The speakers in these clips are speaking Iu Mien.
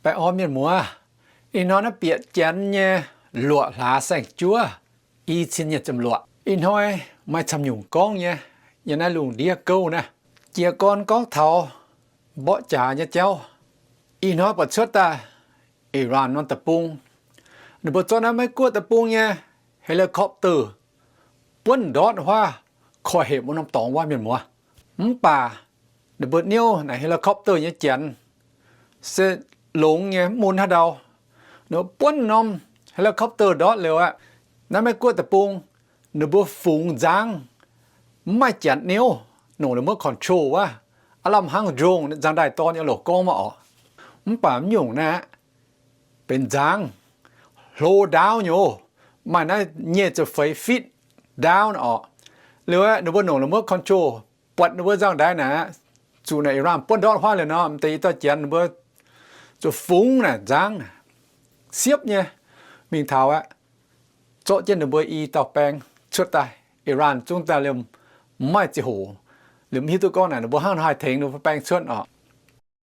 Baengh orn mienh muoz, ih hnoi naaiv bieqc janx nyei luoqc hlaax saeng-juov, i cin nyic ziepc luoqc. Ih hnoi maaih camv nyungc gorngv nyei, yiem naaiv lungh ndiev gouv naaiv. Jiez gorn gorngv taux mborqv jaax nyei jauv. Ih hnoi buatc cuotv daaih Iran norm deic-bung, ninh mbuo zorqv naaiv Meiv Guoqv deic-bung nyei helicopter buonv ndortv huaav koiv-hepc wuov norm dorngx wuov mienh muoz. Mv baac ninh mbuo niouv naaic helicopter nyei janx se longx nyei, mv mun haaix ndau. Ninh mbuo buonv norm helicopter ndortv liuz aqv, naaiv Meiv Guoqv deic-bung ninh mbuo fungx nzangv, mv maaih janx niouv, nongc ninh mbuo control wuov, aav lamh hnangv drone, nzangv-ndaaih dorn nyei loz gorngv maah oc. Mv baac mv nyungc naaiv aqv, benx nzangv, hlo ndaauv nyei oc, maaih naaiv nyic ziepc feix feet ndaauv naaiv oc. Liuz aeqv, ninh mbuo nongc ninh mbuo control, buatc ninh mbuo nzangv-ndaaih naaic aqv, zuqc naaic Iran buonv ndortv huaav liuz nor, m'deix i dauh janx ninh mbuo zuqc fungx naaic nzangv, siepv nyei mingh taux aqv, zorqv jienv ninh mbuo i dauh baeng cuotv daaih. Iran zungv daaih liemh mv maaih ziangh hoc, liemh mv hiuv duqv gorngv naaic ninh mbuo hnangv haaix tengx ninh mbuo baeng cuotv oc.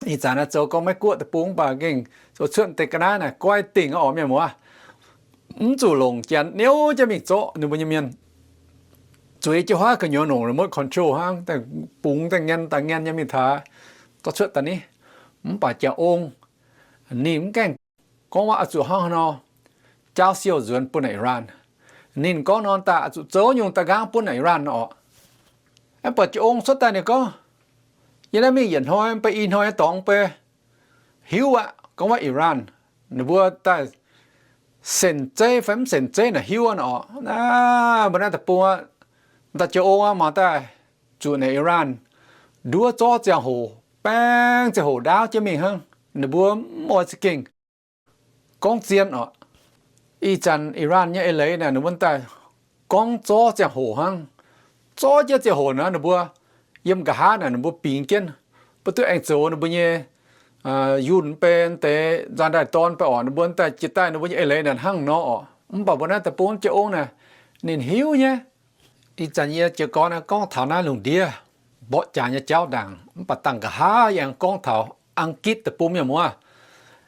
Ih zanc naaiv zoux gorngv Meiv Guoqv deic-bung mv baac gengh zoux cuotv deix ga'naaiv naaic goiv dingc oc mienh muoz. Mv zuqc longc janx niouv jienv mingh zorqv ninh mbuo nyei mienh. Zueiz jienv huaav gu'nyuoz nongc remote control hnangv, daaih bungx daaih ngaen daaih ngaen nyei mingh taux, zorqv cuotv daaih ni. Mv baac jaa-ong ninh mv gaengh gorngv waac, oix zuqc hnangv haaix nor jaauv siou nzuonx bun naaic Iran. Ninh gorngv nor daaih oix zuqc zoux nyungc da'nqaang bun naaic Iran oc. Aengx buatc jaa-ong cuotv daaih ninh gorngv, yie naaiv mingh yietc hnoi mv bei i hnoi nyei dorngx mv bei hiuv aqv, gorngv waac Iran ninh mbuo daaih senc zeiv fai mv senc zeiv naaic hiuv aqv oc. Naaiv mbuo naaiv deic-bung aqv, daaih jaa-ong aqv mangc daaih zuqc naaic Iran nduov zorqv ziangh hoc, baeng ziangh hoc ndaauv jienv mingh hnangv, ninh mbuo mv oix za'gengh gorngv zien oc. Ih zanc Iran nyei eix leiz naaic ninh mbuo daaih gorngv zorqv ziangh hoc hnangv. Zorqv jienv ziangh hoc naaic ninh mbuo yiem nqa'haav naaic ninh mbuo bingx jienv, mv duqv aengx zoux ninh mbuo nyei yunh mv bei deix nzangv-ndaaih dorn mv bei oc. Ninh mbuo daaih jiex daaih ninh mbuo nyei eix leiz naaic hnangv nor oc. Mv baac mbuo naaiv deic-bung jaa-ong naaic ninh hiuv nyei. Ih zanc yie jiez gorn gorngv taux naaiv lungh ndiev mborqv jaax nyei jauv ndaangc, mv baac dangh nqa'haav yie aengx gorngv taux Ang^gitv deic-bung mienh muoz.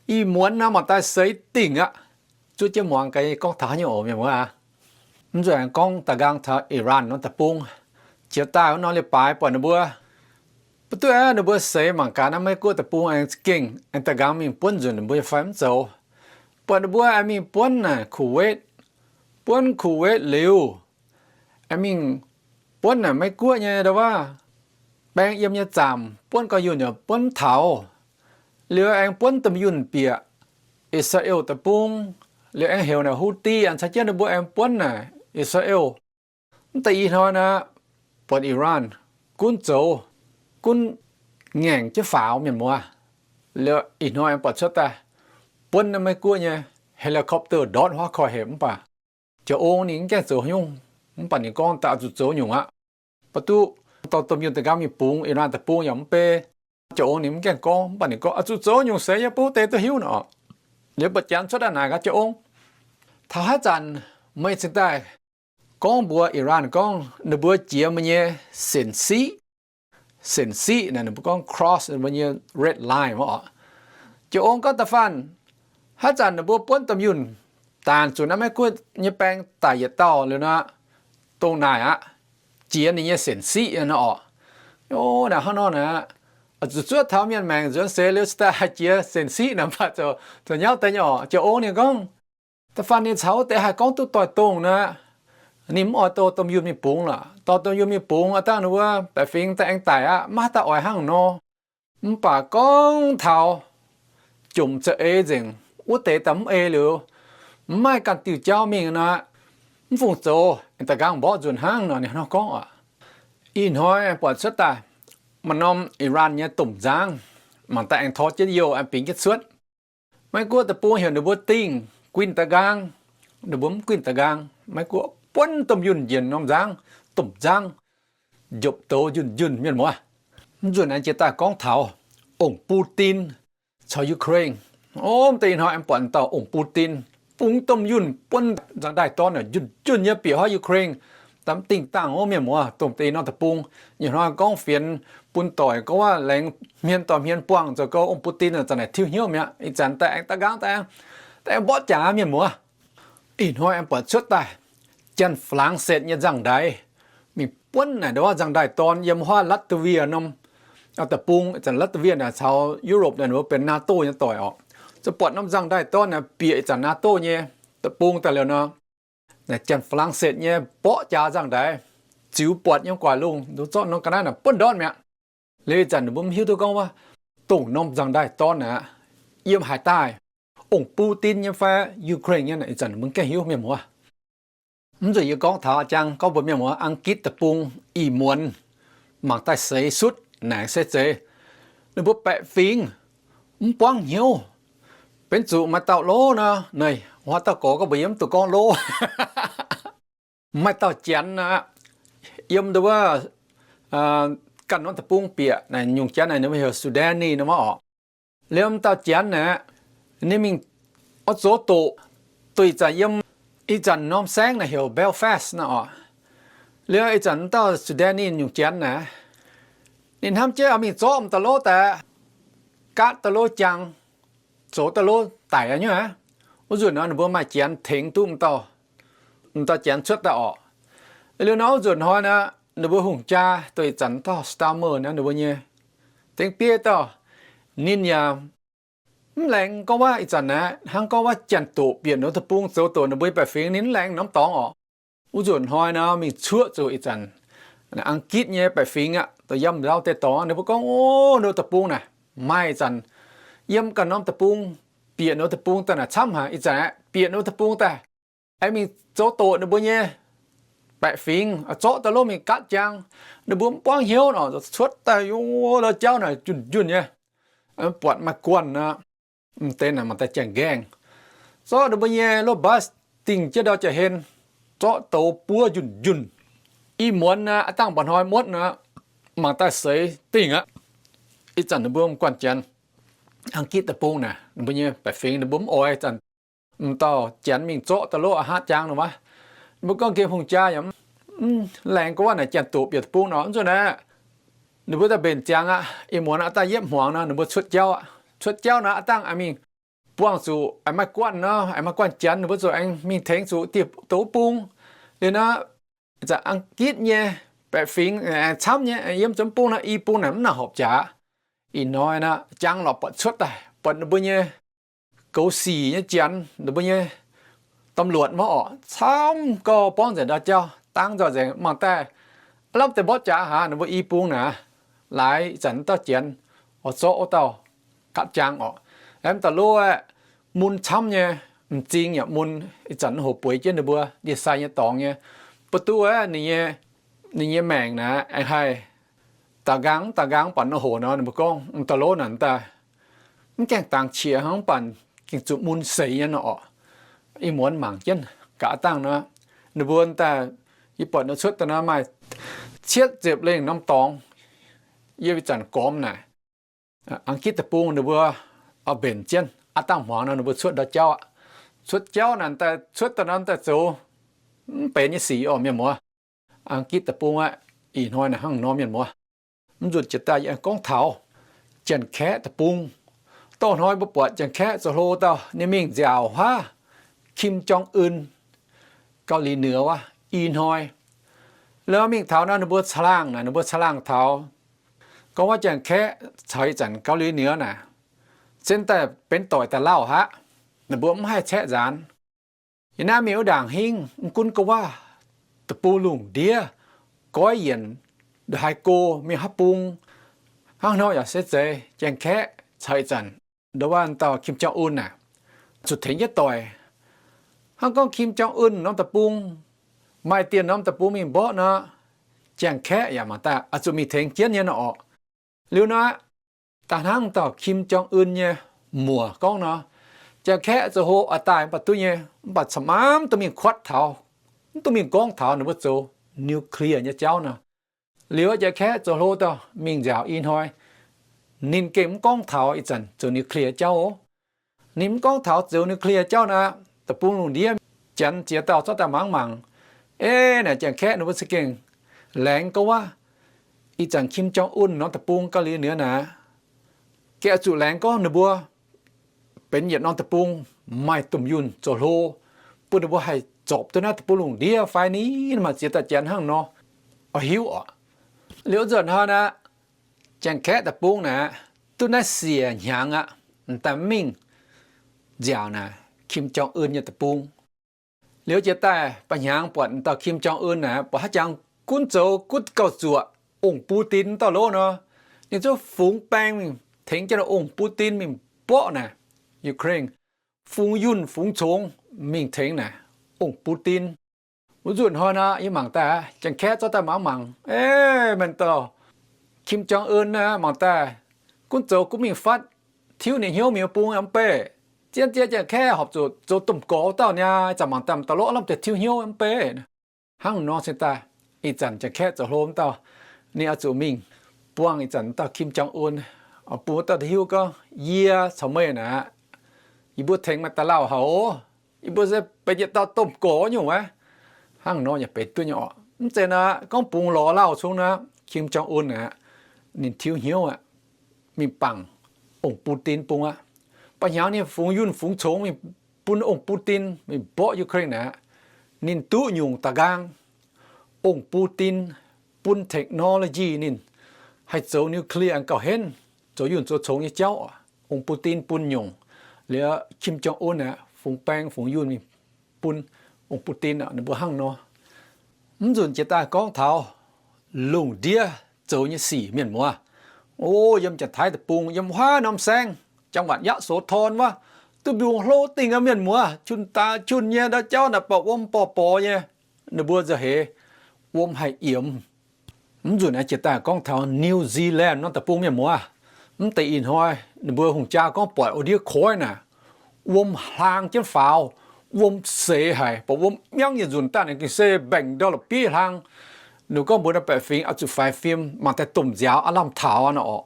Ih muonz naaiv mangc daaih seix dingc aqv. Zuov jienv muangx gaax yie gorngv taux haaix nyungc oc mienh muoz aac. Mv nzunc aengx gorngv da'nqaang taux Iran norm deic-bung. Jiex daaih wuov norm leiz-baaix buatc ninh mbuo, mv duqv aeqv, ninh mbuo seix mangc gaax naaiv Meiv Guoqv deic-bung aengx za'gengh aengx da'nqaang mingh buonv nzunc ninh mbuo nyei fai mv zoux. Buatc ninh mbuo aengx mingh buonv naaic Kuwait, buonv Kuwait liuz, aengx mingh buonv naaic Meiv Guoqv nyei ndau wuov baeng yiem nyei zaamc, buonv gauh yunh yaac buonv mv taux. Liuz aengx buonv domh yunh bieqc Israel deic-bung. Liuz aengx heuc naaic Houthi aengx caux jienv ninh mbuo aengx buonv naaic Israel. Mv deix ih hnoi naaic, buatc Iran gunv zoux, gunv ngaengc jienv faaux mienh muoz. Liuz ih hnoi aengx buatc cuotv daaih buonv naaiv Meiv Guoqv nyei helicopter ndortv huaav koiv-hepc mv baac jaa-ong ninh mv gaengh zoux haaix nyungc, mv baac ninh gorngv daaih oix zuqc zoux nyungc aqv. Mv baac duqv dorh domh yunh da'nqaang mingh bungx Iran deic-bung yaac mv bei. Jaa-ong ninh mv gaengh gorngv, mv baac ninh gorngv oix zuqc zoux nyungc seix nyei bouv deix duqv hiuv nor. Liuz buatc janx cuotv daaih naaic gaax jaa-ong, taux haaix zanc meih cingx daaih gorngv mbuox Iran gorngv ninh mbuo jiex meih nyei senc siqv, senc siqv naaic, ninh mbuo gorngv cross ninh mbuo nyei red line oc. Jaa-ong gorngv da'faanh haaix zanc ninh mbuo buonv domh yunh daanc zuqc naaiv Meiv Guoqv nyei baeng daic yietc dauh liuz nor, dongh naaic aqv, jiex ninh nyei senc siqv nor oc. O, naaic hnangv nor naaic, zuqc zuov taux mienh maengc nzuonx seix liuz cingx daaih haih jiex senc siqv naaic, mv baac zoux nyauv deix nyei oc. Jaa-ong ninh gorngv, da'faanh ninh caux wuov deix haih gorngv duqv doix-dongh naaic, ninh mv oix dorh domh yunh mingh bungx lorqc. Dorh domh yunh mingh bungx aqv, dangh ninh mbuo baeqc fingx daaih aengx daic aqv, maiv daaih oix hnangv nor. Mv baac gorngv taux jomc za'eix nzengc, wuov deix daaih mv ei liuz, mv maaih ganh diuh jauv mingh naaic, mv fungc zoux, aengx da'nqaang mborqv nzunc hnangv nor, ninh hnangv gorngv aqv. Ih hnoi buatc cuotv daaih maaih norm Iran nyei domh nzangv mangc daaih aengx tor jienv youh aengx bingx jienv cuotv. Meiv Guoqv deic-bung heuc ninh mbuo dingh guinh da'nqaang, ninh mbuo mv guinh da'nqaang. Meiv Guoqv buonv domh yunh njiec norm nzangv, domh nzangv njopv douz njunh njunh mienh muoz. Mv nzunc aengx jiex daaih gorngv taux ong Putin caux Ukraine. O, mv deix ih hnoi aengx buatc dauh ong Putin bungx domh yunh buonv nzangv-ndaaih dorn njunh njunh nyei bieqc huaav Ukraine, Da'mv dingh dangh wuov mienh muoz, dongh deix norm deic-bung, ih hnoi gorngv fienx bun doic gorngv waac laengz hmien doic hmien buangh zoux gau, ong Putin zanc naaic tiuv hnyouv mi'aqv. Ih zanc daaih aengx daaih nqaang daaih aengx, daaih aengx mborqv jaax mienh muoz. Ih hnoi aengx buatc cuotv daaih Janx-Falaangsetv nyei nzangv-ndaix mingh buonv naaic ndau wuov nzangv-ndaih dorn yiem huaav Latvia norm deic-bung. Ih zanc Latvia naaic caux Europe naaic ninh mbuo benx NATO nyei doic orqc. Zuqc buatc norm nzangv-ndaih dorn naaic bieqc ih zanc NATO nyei deic-bung daaih liuz nor, naaic Janx-Falaangsetv nyei mborqv jaax nzangv-ndaix, ziux buatc yiem gu'nguaaic lungh, nduqc zorqv norm ga'naaiv naaic buonv ndortv mi'aqv. Liuz ih zanc ninh mbuo mv hiuv duqv gorngv waac dongh norm nzangv-ndaih dorn naaic yiem haaix daaih. Ong Putin nyei fai Ukraine nyei naaic ih zanc ninh mbuo mv gaengh hiuv mienh muoz. Mv nzunc yie gorngv taux jangx gorngv mbuox mienh muoz, Ang^gitv deic-bung ih muonz mangc daaih seix sutv naaic se zeiz ninh mbuo baeqc fingx mv buangv hnyouv. Benx zuqc maaih dauh lov nor, naaic huaav dauh gorx gorngv mbuox yie mv duqv gorngv lov. Maaih dauh Janx aqv, yiem ndau wuov ganh norm deic-bung bieqc naaic, nyungc Janx naaic ninh mbuo heuc Sudani nor wuov orqc. Liemh dauh Janx naaic, ninh mingh oix zoux doqc, doqc ih zanc yiem ih zanc norm saengv naaic heuc Belfast nor orqc. Liuz ih zanc dauh Sudani nyungc Janx naaic, ninh hnamv jienv mingh zorqv m'dauh lov daaih, gaatv dauh lov jangx, zoux dauh lov daic nyei aqv. Wuov nzunc nor ninh mbuo maaih Janx tengx duqv m'dauh, m'dauh Janx cuotv daaih orqc. Liuz nor wuov nzunc hnoi naaic ninh mbuo hungh jaa doqc ih zanc dauh Starmer naaic ninh mbuo nyei dengv bieiv dauh, ninh yaac mv laengz gorngv waac ih zanc naaic, hnangv gorngv waac janx-doqc bieqc ninh deic-bung zoux doqc ninh mbuo nyei baeqc fingx, ninh mv laengz norm dorngx orqc. Wuov nzunc hnoi nor mingh cuotv zuqc ih zanc Ang^gitv nyei baeqc fingx aqv, dongh yiem nzaaux deix dorngx, ninh mbuo gorngv, O, ninh deic-bung naaic maaih ih zanc yiem ganh norm deic-bung, bieqc ninh deic-bung daaih naaic camv haic. Ih zanc aeqv, bieqc ninh deic-bung daaih, aengx mingh zoux doqc ninh mbuo nyei baeqc fingx, zorqv daaih lov mingh gaatv jaang. Ninh mbuo mv buangv hnyouv nor, cuotv daaih yiem ndau jauv naaic njunh njunh nyei, buatc maaih guanh nor, m'deix naaic mangc daaih jangx nqaengh, zorqv ninh mbuo nyei lov bus dingh jienv ndau jauv-hlen, zorqv douz buov njunh njunh. Ih muonz naaic aav dangh mba'hnoi muotv nor, mangc daaih seix dingh aqv. Ih zanc ninh mbuo m'guanh Janx, Ang^gitv deic-bung naaic, ninh mbuo nyei baeqc fingx ninh mbuo mv oix zanc m'dauh Janx mingh zorqv daaih lov aqv, haatv jaang nor wuov. Ninh mbuo gorngv nqemh hungh jaa yaac mv laengz gorngv waac naaic janx-doqc bieqc deic-bung nor, mv zuqc naaic. Ninh mbuo daaih mbenc ziangx aqv. Ih muonz aqv, daaih yietv hmuangx nor ninh mbuo cuotv jauv aqv. Cuotv jauv naaic aav dangh mingh buangh zuqc aengx maaih guanh nor, aengx maaih guanh Janx, ninh mbuo zuqc aengx mingh tengx zuqc dieh douz bung. Liuz nor, zanc Ang^gitv nyei baeqc fingx aengx camv nyei, yiem zuqc mv bung nor, i bung naaic mv nangc horpc jaax. Ih hnoi nor, jangx lorqc buatc cuotv daaih, buatc ninh mbuo nyei goux sic nyei Janx, ninh mbuo nyei domluotc maiv orqc, camv gau borngv nzengc ndau jauv, dangv nzoih nzengc mangc daaih, aav lamh deix mborqv jaax haic. Ninh mbuo i bung naaic, laaix ih zanc dauh Janx oix zorqv wuov dauh gaatv jaang orqc. Aeqv, dauh lov aeqv, mun camv nyei, m'zing yaac mun, ih zanc hoc bueix jienv ninh mbuo ndie-sai nyei dorngx nyei. Mv baac duqv aeqv, ninh nyei maengc naaic aengx haih daaux nqaang mv daaux nqaang mv baac nor hoc nor, ninh mbuo gorngv m'dauh lov naaic daaih mv gaengh dangx qiex hnangv, mv baac gengh zuqc mun seix nyei nor orqc. Ih muonz mangc jienv gaax dangh nor, ninh mbuo daaih, yie buatc nor cuotv daaih nor maaih cietv ziepc lengh norm dorngx yiem ih zanc gormx naaic. Ang^gitv deic-bung ninh mbuo oix mbenc jienv, aav dangh hmuangx nor ninh mbuo cuotv ndau jauv aqv. Cuotv jauv naaic daaih, cuotv daaih nor daaih zoux mv benx nyei sic orqc, mienh muoz. Ang^gitv deic-bung aqv, ih hnoi naaic hnangv nor, mienh muoz. Mv nzunc jiex daaih yie aengx gorngv taux Janx-Kaeqv deic-bung. Dongh hnoi mbuo buatc Janx-Kaeqv zoux hlo dauh ninh mingh nziaauc huaav Kim Jong Un, Gau^li Nioux wuov, i hnoi. Liuz mingh taux nor ninh mbuo caangh laangh naaic, ninh mbuo caangh laangh taux gorngv wuov Janx-Kaeqv caux ih zanc Gau^li Nioux naaic, se daaih benx doic daaih lauh aqv. Ninh mbuo mv haih caeqv nzaanx. Yie naaiv mingh wuov ndaangc hingv mv gunv gorngv waac deic-bung lungh ndiev, goiv yienc, ndongc haaix go, mingh haaix bung, hnangv nor yaac se zeiz Janx-Kaeqv caux ih zanc ndongc wuov dauh Kim Jong Un naaic zuqc tengx jienv doic. Hnangv gorngv Kim Jong Un norm deic-bung maaih dieh norm deic-bung mingh mborqv nor, Janx-Kaeqv yaac mangc daaih oix zuqc mingh tengx jienv nyei nor orqc. Liuz nor, da'hnangv dauh Kim Jong Un nyei muoc gorngv nor, Janx-Kaeqv zoux hlo oix daaih mv baac duqv nyei, mv baac camv-camv mv duqv mingh kuotv taux, mv duqv mingh gorngv taux ninh mbuo zoux nuclear nyei jauv nor. Liuz Janx-Kaeqv zoux hlo dauh mingh nziaauc i hnoi, ninh gengh mv gorngv taux ih zanc zoux nuclear jauv oc. Ninh mv gorngv taux zoux nuclear jauv nor, deic-bung lungh ndiev Janx ziex dauh zorqv daaih mangc mangc, Ei naaic Janx-Kaeqv ninh mbuo za'gengh laengz gorngv wuov, ih zanc Kim Jong Un norm deic-bung gauh liuz nor naaic, gengh oix zuqc laengz gorngv ninh mbuo benx yietc norm deic-bung maaih domh yunh zoux hlo, bun ninh mbuo haih zorpc duqv naaiv deic-bung lungh ndiev fai ni, maaih ziex dauh janx hnangv nor, oix hiuv oc. Liuz nzunc hnoi naaic, Janx-Kaeqv deic-bung naaic, duqv naaiv siec hnyangx aqv, m'daaih mingh nziaauc naaic Kim Jong Un nyei deic-bung. Liuz jiex daaih ba'hnyangx buatc m'dauh Kim Jong Un naaic, buatc haaix jangx gunv zoux gunv gauh zuoqc ong-bus-din dauh lov nor, ninh zungv fungx baeng mingh tengx jienv ong-bus-din mingh mborqv naaic Ukraine, fungx yunh fungx congx mingh tengx naaic ong-bus-din. Wuov nzunc hnoi naaic yie mangc daaih, Janx-Kaeqv zorqv daaih mangc mangc, ei, mienh dauh Kim Jong Un naaic mangc daaih, gunv zoux gunv mingh fatv, tiuv ninh hnyouv mingh bung mv bei. Zien ziex Janx-Kaeqv horpc zuqc zoux domh gorx dauh niaa, zanc mangc daaih m'dauh lov lamh deix tiuv hnyouv mv bei. Hnangv nor cingx daaih, ih zanc Janx-Kaeqv zoux hlo wuov dauh, ninh oix zuqc mingh buangh ih zanc dauh Kim Jong Un, bun wuov dauh hiuv gorngv, yie caux meih naaic, yie mbuo tengx meih daaih lauh haic oc. Yie mbuo se benx yietc dauh domh gorx nyungc wuov. Hnangv nor yaac benx duqv nyei oc. Mv zeiz naaic gorngv bungx lorz lauh cong naaic, Kim Jong Un naaic, ninh tiuv hnyouv aqv, mingh bangc ong-bus-din bung aqv. Ba'hnyangx ninh fungx yunh fungx congx mingh bun ong-bus-din mingh mborqv Ukraine naaic, ninh duqv nyungc da'nqaang. Ong-bus-din bun technology ninh haih zoux nuclear gauh henv, zoux yunh zoux congx nyei jauv. Ong-bus-din bun nyungc, liuz Kim Jong Un aeqv, fungx baeng fungx yunh mingh bun ong-bus-din, ninh mbuo hnangv nor. Mv nzunc jiex daaih gorngv taux lungh ndiev zoux nyei sic mienh muoz. O, yiem Janx-Taiv deic-bung, yiem wuov norm saengv, จังหวัดยะโสธร wuov, duqv mbiungc hlo dingh aqv mienh muoz. Qun daaih qun nyei ndau jauv naaic, baac wuom borqc borqc nyei. Ninh mbuo nzauh heix, wuom haih yiemx. Mv nzunc aeqv, jiex daaih gorngv taux New Zealand norm deic-bung mienh muoz. Mv deix ih hnoi ninh mbuo hungh jaa gorngv buatc wuov ndiev koiv naaic, wuom hlaang jienv faaux, wuom seix haic, baac wuom miangv yietc nzunc daaih ninh gengh se mbaengc ndau la'bieiv hlaang. Ninh gorngv mbuox naaiv baeqc fingx oix zuqc faix fim, mangc daaih domh nziaaux aav lamh taux nor oc.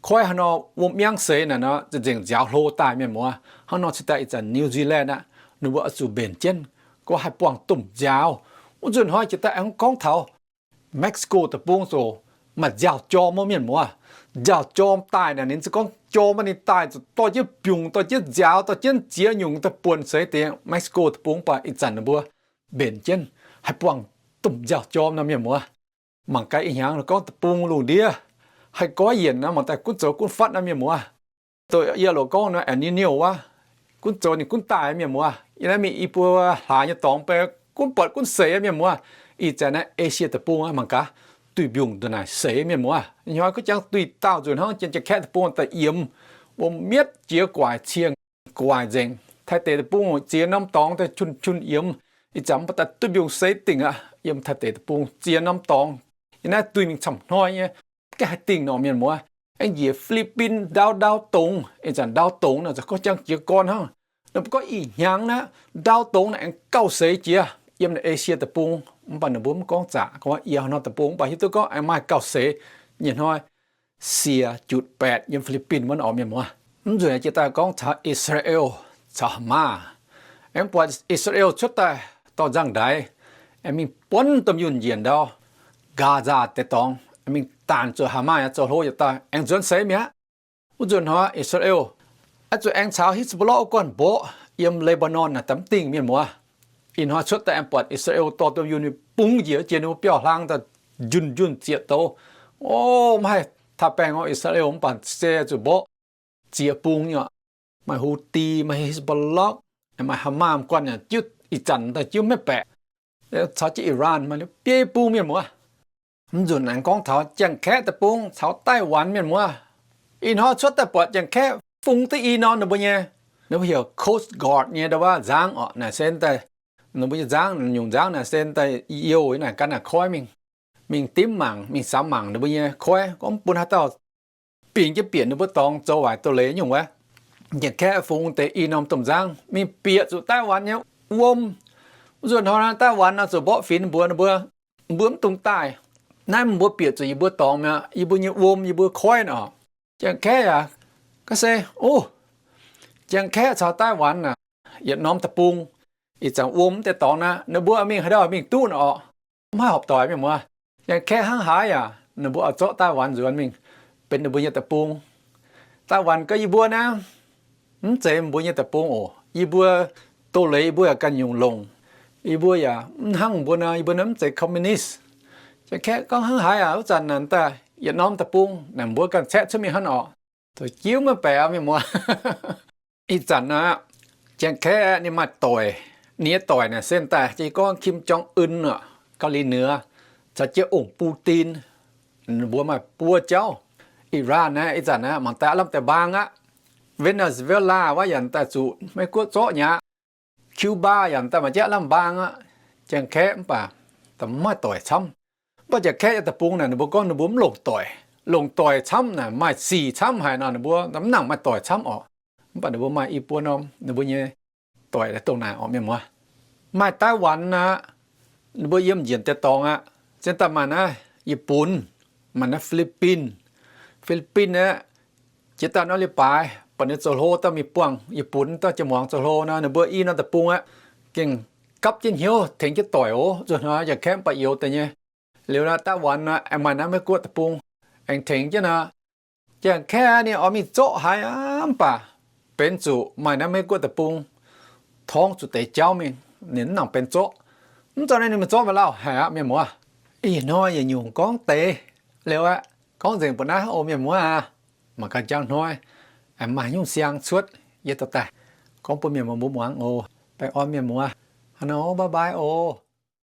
Koiv hnangv nor, wuom miangv seix naaic nor, za'gengh nziaaux hlo daaih mienh muoz. Hnangv nor cingx daaih ih zanc New Zealand aqv, ninh mbuo oix zuqc mbenc jienv, gorngv haih buangh domh nziaaux. Wuov nzunc hnoi jiex daaih aengx gorngv taux Mexico deic-bung zoux maaih nziaaux jorm wuov mienh muoz. Nziaaux jorm daaih naaic, ninh se gorngv jorm wuov ninh daaih zuqc dorh jienv biungc, dorh jienv nziaaux, dorh jienv ziex nyungc daaih buonc seix deix Mexico deic-bung, mv baac ih zanc ninh mbuo mbenc jienv haih buangh domh nziaaux jorm nor mienh muoz. Mangc gaax ih hnyangx gorngv deic-bung lungh ndiev haih goiv yienc nor, mangc daaih gunv zoux gunv fatv nor mienh muoz. Doqc yie loc gorngv nor El Niño wuov, gunv zoux ninh gunv daaih mienh muoz. Yie naaiv mingh i buo hlaax nyei dorngx beiv gunv buatc gunv seix mienh muoz. Ih zanc naaiv Esie deic-bung mangc gaax, duih mbiungc ndongc naaic seix mienh muoz. Ih hnoi gunv jangx duih daauh nzunc hnangv Janx-Kaeqv deic-bung daaih yiemx, wuom mietv jiex guaic cienh guaic nzengc. Taiv deic deic-bung ziex norm dorngx daaih qun qun yiemx. Ih zanc mv baac daaih duih mbiungc seix dingc aqv. Yiem Taiv deic deic-bung ziex norm dorngx, yie naaiv duih mingh camv hnoi nyei, gengh haih dingh nor mienh muoz. Aengx njiec Fi^li^bin ndau ndau dongz, ih zanc ndau dongz naaic gorngv jangx jiez gorn hnangv. Ninh mbuo gorngv ih hnyangx naaiv ndau dongz naaic aengx gauh seix jiex yiem Esie deic-bung. Mv baac ninh mbuo mv gorngv zaqc, gorngv yie haaix norm deic-bung, mv baac hiuv duqv gorngv aengx maaih gauh seix nyei hnoi. Siec jutc baetc yiem Fi^li^bin wuov orqc mienh muoz. Mv nzunc jiex daaih gorngv taux I^saa^laa^en caux Hamas. Aengx buatc I^saa^laa^en cuotv daaih dorh nzangv-ndaix, aengx mingh buonv domh yunh njiec ndau Gaza deix dorngx, aengx mingh daanc zuqc Hamas zoux hlo yietc dauh aengx nzuonx seix mi'aqv. Wuov nzunc hnoi I^saa^laa^en oix zuqc aengx caux Hezbollah wuov guanh mborqv yiem Lebanon naaic daaih mv dingh mienh muoz. Ih hnoi cuotv daaih aengx buatc I^saa^laa^en dorh domh yunh mingh bungx njiec jiex ninh mbuo biauv-hlang daaih njunh njunh zieqc douz. O, mv haih taaih baengh orqc, I^saa^laa^en mv baac se zuqc mborqv ziex bung nyei orqc. Maaih Houthi, maaih Hezbollah, maaih Hamas guanh yaac jiuv ih zanc daaih jiuv maiv baeqc. Caux jienv Iran maaih biei bung mienh muoz. Mv nzunc aengx gorngv taux Janx-Kaeqv deic-bung caux Daiv Wanx mienh muoz. Ih hnoi cuotv daaih buatc Janx-Kaeqv fungx duqv i norm ninh mbuo nyei, ninh mbuo heuc Coast Guard nyei ndau wuov nzangv orqc, naaic se ninh mbuo nyei nzangv, nyungc nzangv naaic se daaih youh naaic gan naaic koiv mingh, mingh dimv mangc, mingh samx mangc ninh mbuo nyei koiv, gorngv bun haaix dauh bingx jienv bieqc ninh mbuo dorngx zoux waaic doz-leiz nyungc wuov. Janx-Kaeqv fungx deix i norm domh nzangv mingh bieqc zuqc Daiv Wanx nyei wuom. Wuov nzunc hnoi Daiv Wanx nor zuqc mborqv fingx ninh mbuo, ninh mbuo, mbuo mv dungx daaih. Naaiv mbuo bieqc zuqc yie mbuo dorngx mi'aqv, yie mbuo nyei wuom, yie mbuo koiv nor. Janx-Kaeqv yaac ga'se, o, Janx-Kaeqv caux Daiv Wanx naaic yietc norm deic-bung. Ih zanc wuom mv deix dorngx naaiv, ninh mbuo mingh haaix ndau mingh duqv nor orqc, mv haih horpc doic, mienh muoz. Janx-Kaeqv hnangv haaix yaac ninh mbuo oix zorqv Taiwan nzuonx mingh benx ninh mbuo nyei deic-bung. Taiwan gorngv yie mbuo naaiv mv zeiz mbuo nyei deic-bung oc. Yie mbuo doz-leiz yie mbuo yaac ganh nyungc longc. Yie mbuo yaac mv hnangv mbuo nor, yie mbuo naaiv mv zeiz communist. Janx-Kaeqv gorngv hnangv haaix aac, wuov zanc naaic daaih yietc norm deic-bung naaic mbuo ganh caeqv cuotv mingh hnangv orqc. Zoux jiuv maiv baeqc, mienh muoz. Ih zanc naaiv, Janx-Kaeqv ninh maaih doic. Ninh nyei doic naaic se daaih jiex gorngv Kim Jong Un orqc, Gau Lih Nioux, caux jienv ong Putin, ninh mbuo maaih buo jauv. Iran naaiv ih zanc naaiv mangc daaih lamh deix mbaang aqv. Venezuela wuov yaac daaih zuqc Meiv Guoqv zorqv nyei aqv. Cuba yaac daaih maaih jaav lamh mbaang aqv. Janx-Kaeqv mv baac mv maaih doic camv. Mv baac Janx-Kaeqv nyei deic-bung naaic ninh mbuo gorngv ninh mbuo mv longc doic. Longc doic camv naaic, maaih sic camv haic nor, ninh mbuo mv nangc maaih doic camv orqc. Mv baac ninh mbuo maaih i buo norm ninh mbuo nyei doic dongh naaic orqc, mienh muoz. Maaih Taiwan aqv, ninh mbuo yiem njiec deix dorngx aqv. Zinh daaih maaih naaiv Yietc Punx, maaih naaiv Fi^li^bin. Fi^li^bin aeqv, jiex daaih norm leiz-baaix buatc ninh zoux hlo daaih mingh buangh Yietc Punx daaih jiex muangx zoux hlo nor, ninh mbuo i norm deic-bung aeqv, gengh gapv jienv hnyouv tengx jienv doic oc. Zuqc hnoi Janx-Kaeqv mv baac youx deix nyei. Liuz naaiv Taiwan aeqv, maaih naaiv Meiv Guoqv deic-bung aengx tengx jienv nor, Janx-Kaeqv ninh oix mingh zorqv haiz aqv, mv baac benx zuqc maaih naaiv Meiv Guoqv deic-bung torngv zuqc deix jauv mingh, ninh mv nangc benx zorqv. Mv zorqv naaiv ninh mingh zorqv maaih lauh haic aqv, mienh muoz. Ih hnoi yietc nyungc gorngv deix liuz aeqv, gorngv nzengc mbuo naaiv oc, mienh muoz aac. Mangc gaax njang hnoi aengx maaih nyungc siang cuotv yie dorh daaih gorngv bun mienh muoz mbuo muangx oc. Baengh orn mienh muoz. Hnangv nor, bye bye oc.